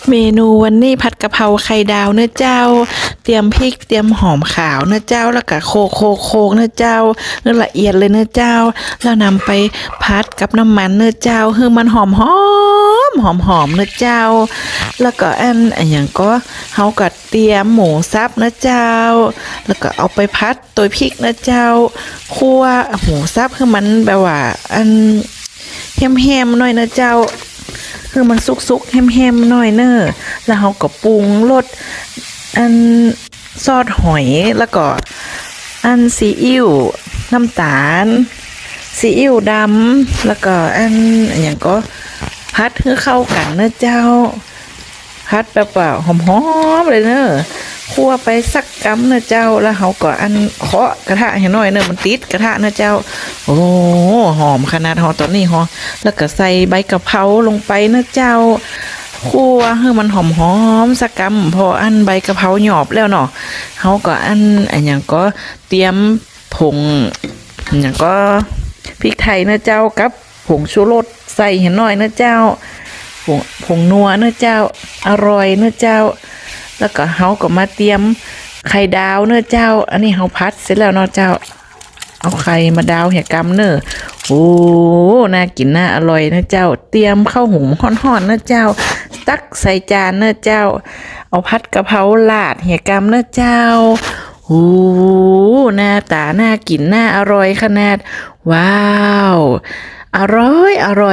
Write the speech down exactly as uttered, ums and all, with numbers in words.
เมนูวันนี้ผัดกะเพราไข่ดาวเนาะเจ้า เตรียมพริกเตรียมหอมขาวเนาะเจ้า แล้วก็โขลกโขลกโขลกเนาะเจ้า ให้ละเอียดเลยเนาะเจ้า แล้วนำไปผัดกับน้ำมันเนาะเจ้า หื้อมันหอมหอม หอมหอมเนาะเจ้า แล้วก็อัน อะหยังก็ เฮาก็เตรียมหมูสับเนาะเจ้า แล้วก็เอาไปผัดโตยพริกเนาะเจ้า คั่วหมูสับหื้อมันแบบว่า อัน แฮมๆ หน่อยเนาะเจ้า หื้อมันสุกๆ แฮมๆ หน่อยเนาะ แล้วเฮาก็ปรุงรส อัน ซอสหอย แล้วก็ อัน ซีอิ๊ว น้ำตาล ซีอิ๊วดำ แล้วก็ อัน อะหยังก็ ผัดหื้อเข้ากั๋นเนาะเจ้า ผัดแบบว่าหอมๆ เลยเนาะ คั่วไปสักกำเนาะเจ้า แล้วเฮาก็อันเคาะกระทะหื้อหน่อยเนาะ มันติดกระทะเนาะเจ้า โอ้ หอมขนาด หอมต๋อนนี้หอม แล้วก็ใส่ใบกะเพราลงไปเนาะเจ้า คั่วหื้อมันหอมๆ สักกำ พออันใบกะเพราหยาบแล้วเนาะ เฮาก็อัน อะหยังก็เตรียมผง อะหยังก็ พริกไทยเนาะเจ้า กับ ผงชูรสใส่หื้อหน่อยเนาะเจ้า ผง ผงนัวเนาะเจ้า อร่อยเนาะเจ้า แล้วก็เฮาก็มาเตรียมไข่ดาวเนาะเจ้า อันนี้เฮาผัดเสร็จแล้วเนาะเจ้า เอาไข่มาดาวหื้อกำเนาะ โอ้ น่ากิ๋นน่าอร่อยเนาะเจ้า เตรียมข้าวหุงฮ้อนๆ เนาะเจ้า ตักใส่จานเนาะเจ้า เอาผัดกะเพราราดหื้อกำเนาะเจ้า โอ้ หน้าต๋าน่ากิ๋นน่าอร่อยขนาด ว้าว อร่อย อร่อย